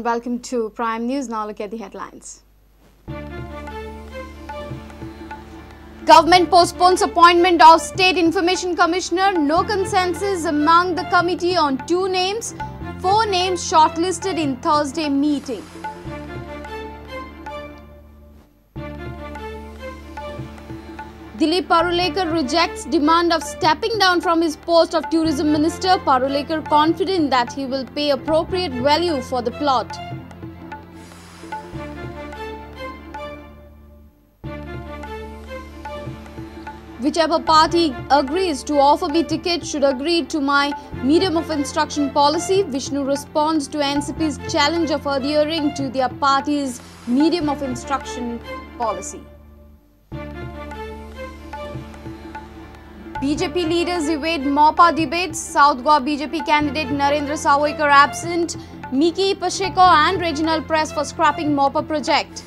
and welcome to Prime News. Now look at the headlines. Government postpones appointment of State Information Commissioner. No consensus among the committee on two names. 4 names shortlisted in Thursday meeting. Dilip Parulekar rejects demand of stepping down from his post of tourism minister. Parulekar confident that he will pay appropriate value for the plot. Whichever party agrees to offer me ticket should agree to my medium of instruction policy. Vishnu responds to NCP's challenge of adhering to their party's medium of instruction policy. BJP leaders evade Mopa debates. South Goa BJP candidate Narendra Sawaikar absent. Miki Pacheco and Reginald press for scrapping Mopa project.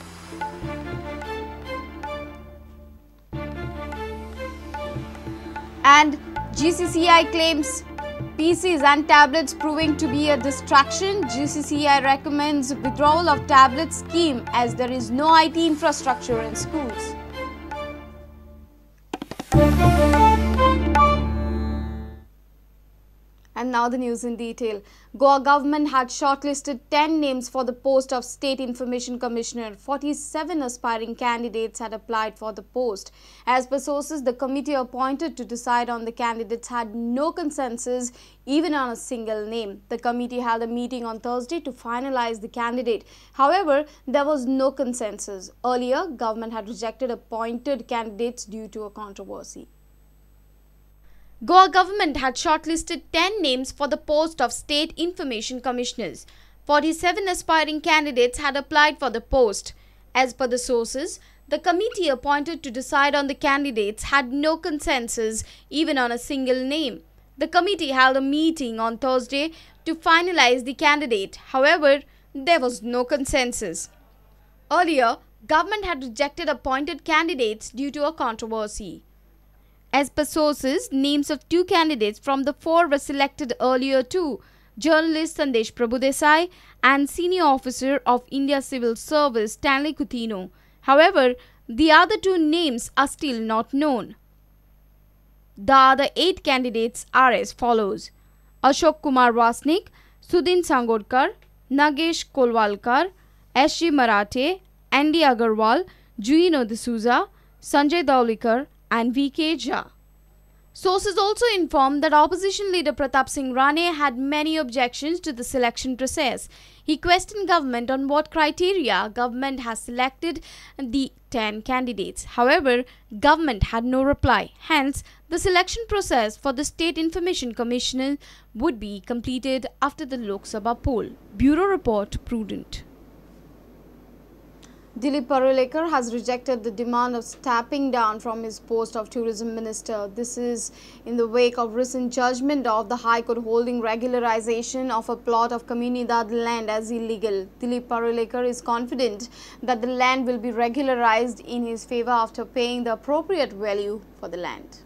And GCCI claims PCs and tablets proving to be a distraction. GCCI recommends withdrawal of tablet scheme as there is no IT infrastructure in schools. And now the news in detail. Goa government had shortlisted 10 names for the post of State Information Commissioner. 47 aspiring candidates had applied for the post. As per sources, the committee appointed to decide on the candidates had no consensus even on a single name. The committee held a meeting on Thursday to finalize the candidate. However, there was no consensus. Earlier, government had rejected appointed candidates due to a controversy. Goa government had shortlisted 10 names for the post of State Information Commissioners. 47 aspiring candidates had applied for the post. As per the sources, the committee appointed to decide on the candidates had no consensus even on a single name. The committee held a meeting on Thursday to finalize the candidate. However, there was no consensus. Earlier, government had rejected appointed candidates due to a controversy. As per sources, names of 2 candidates from the 4 were selected earlier too. Journalist Sandesh Prabhudesai and senior officer of India Civil Service Stanley Coutinho. However, the other 2 names are still not known. The other 8 candidates are as follows: Ashok Kumar Wasnik, Sudin Sangodkar, Nagesh Kolwalkar, S.G. Marathe, Andy Agarwal, Juino D'Souza, Sanjay Daulikar and V.K. Jha. Sources also informed that opposition leader Pratap Singh Rane had many objections to the selection process. He questioned government on what criteria government has selected the 10 candidates. However, government had no reply. Hence, the selection process for the State Information Commissioner would be completed after the Lok Sabha poll. Bureau Report, Prudent. Dilip Parulekar has rejected the demand of stepping down from his post of tourism minister. This is in the wake of recent judgment of the High Court holding regularization of a plot of Comunidade land as illegal. Dilip Parulekar is confident that the land will be regularized in his favor after paying the appropriate value for the land.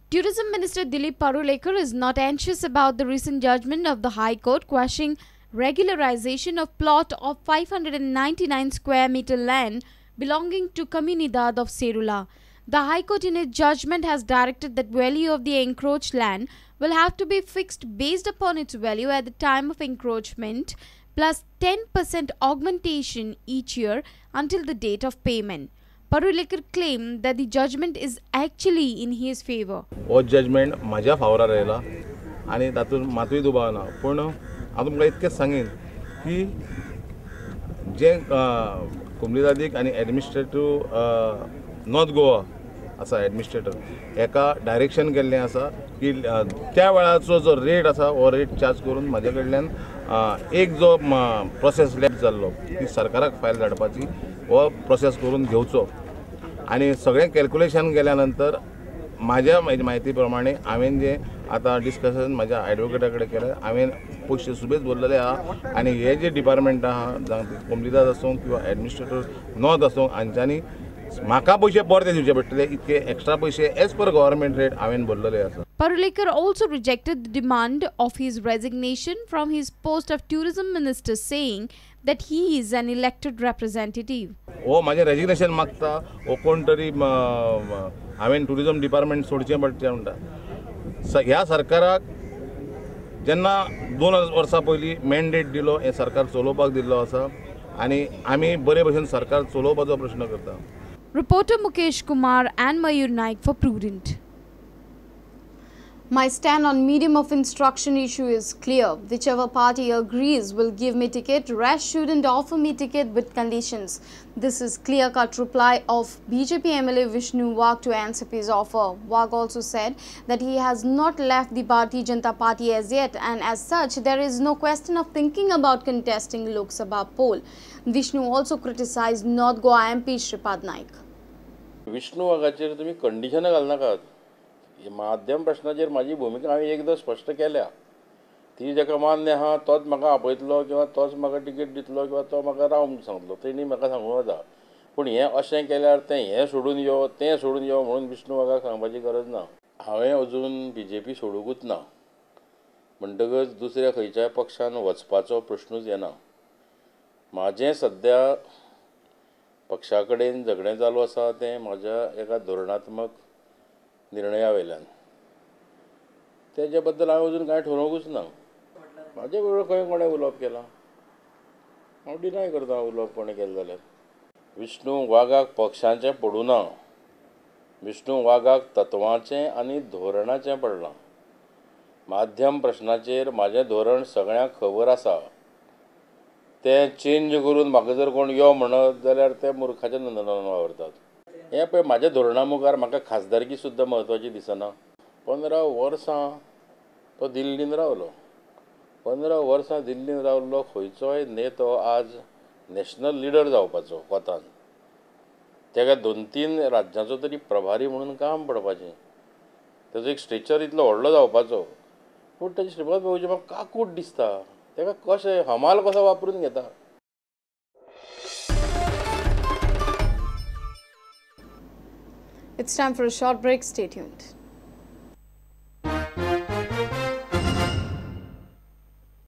Tourism Minister Dilip Parulekar is not anxious about the recent judgment of the High Court quashing regularization of plot of 599 square meter land belonging to Comunidade of Serula. The High Court in its judgment has directed that value of the encroached land will have to be fixed based upon its value at the time of encroachment plus 10% augmentation each year until the date of payment. Parulekar claimed that the judgment is actually in his favor. हो judgment माझ्या फावरार आयला आनी तातूंत मातूय दुबाव ना, पूण हांव तुमकां इतकेंच सांगीन की जे कोमलीदादीक आनी एडमिनिस्ट्रेटीव नॉर्थ गोवा आसा एडमिनिस्ट्रेटर हेका डायरेक्शन केल्लें आसा की त्या वेळाचो जो रेट आसा हो रेट चार्ज करून म्हाजे कडल्यान एक जो प्रोसेस लॅप जाल्लो की सरकाराक फायल धाडपाची हो प्रोसेस करून घेवचो आनी सगळें कॅल्कुलेशन केल्या नंतर म्हाज्या म्हायती प्रमाणे हांवें जें आतां डिस्कशन म्हाज्या एडवोकेटा कडेन केलें, हांवें पयशे सुबेज भरलेले आहा आनी हे जे डिपार्टमेंट आहा जावं कोमलीदाद आसूं किंवा एडमिनिस्ट्रेटर नॉर्थ आसूं हांच्यांनी म्हाका पयशे परते दिवचे पडटले इतके एक्स्ट्रा पयशे एज पर गव्हर्मेंट रेट हांवें भरलेले आसा. Parulekar also rejected the demand of his resignation from his post of tourism minister, saying that he is an elected representative. हो म्हाजें रेजिग्नेशन मागता हो कोण तरी हांवें टुरिजम डिपार्टमेंट सोडचें पडचें म्हणटा. ह्या सरकाराक जेन्ना 2 वर्सां पयलीं मॅन्डेट दिलो, हें सरकार चलोवपाक दिल्लो आसा आनी आमी बरे भशेन सरकार चलोवपाचो प्रश्न करता. Reporter Mukesh Kumar and Mayur Naik for Prudent. My stand on medium of instruction issue is clear. Whichever party agrees will give me ticket, rest shouldn't offer me ticket with conditions. This is clear-cut reply of BJP MLA Vishnu Wagh to NCP's offer. Wagh also said that he has not left the Bharatiya Janata Party as yet, and as such there is no question of thinking about contesting Lok Sabha poll. Vishnu also criticized North Goa MP Shripad Naik. Vishnu वाघाचेर तुम्ही कंडिशनां घालनाकात. माध्यम प्रश्नाचेर म्हाजी भुमिका हांवें एकदां स्पश्ट केल्या, ती जाका मान्य आहा तोच म्हाका आपयतलो किंवा तोच म्हाका टिकेट दितलो किंवा तो म्हाका राव म्हूण सांगतलो, तेणी म्हाका सांगूं येता. पूण हें अशें केल्यार तें हें सोडून यो तें सोडून यो म्हणून विष्णू वाघाक सांगपाची गरज ना. हांवें अजून बीजेपी सोडुंकूच ना, म्हणटकच दुसऱ्या खंयच्याय पक्षान वचपाचो प्रश्नूच येना. म्हाजें सद्या पक्षा कडेन झगडें चालू आसा तें म्हाज्या एका धोरणात्मक निर्णया वयल्यान, तेजे बद्दल हांवें अजून कांय ठरोवंकूच ना. म्हाजे बरोबर खंय कोणें उलोवप केलां हांव डिनाय करता उलोवप कोणें केलें जाल्यार. विष्णू वाघाक पक्षांचें पडूं ना, विष्णू वाघाक तत्वांचें आनी धोरणाचें पडलां. माध्यम प्रश्नाचेर म्हाजें धोरण सगळ्यांक खबर आसा, तें चेंज करून म्हाका जर कोण यो म्हणत जाल्यार ते मुर्खाच्या नदरेन वावरतात. हें पळय म्हाज्या धोरणा मुखार म्हाका खासदारकी सुद्दां म्हत्वाची दिसना. 15 वर्सां तो दिल्लीन रावलो, 15 वर्सां दिल्लीन रावल्लो खंयचोय नेतो आज नॅशनल लिडर जावपाचो कोतान, तेका 2-3 राज्यांचो तरी प्रभारी म्हणून काम पडपाचें, तेजो एक स्ट्रेचर इतलो व्हडलो जावपाचो. पूण तेजी श्रीपाद भाऊजी म्हाका काकूट दिसता, तेका कशें हमाल कसो वापरून घेता. It's time for a short break. Stay tuned.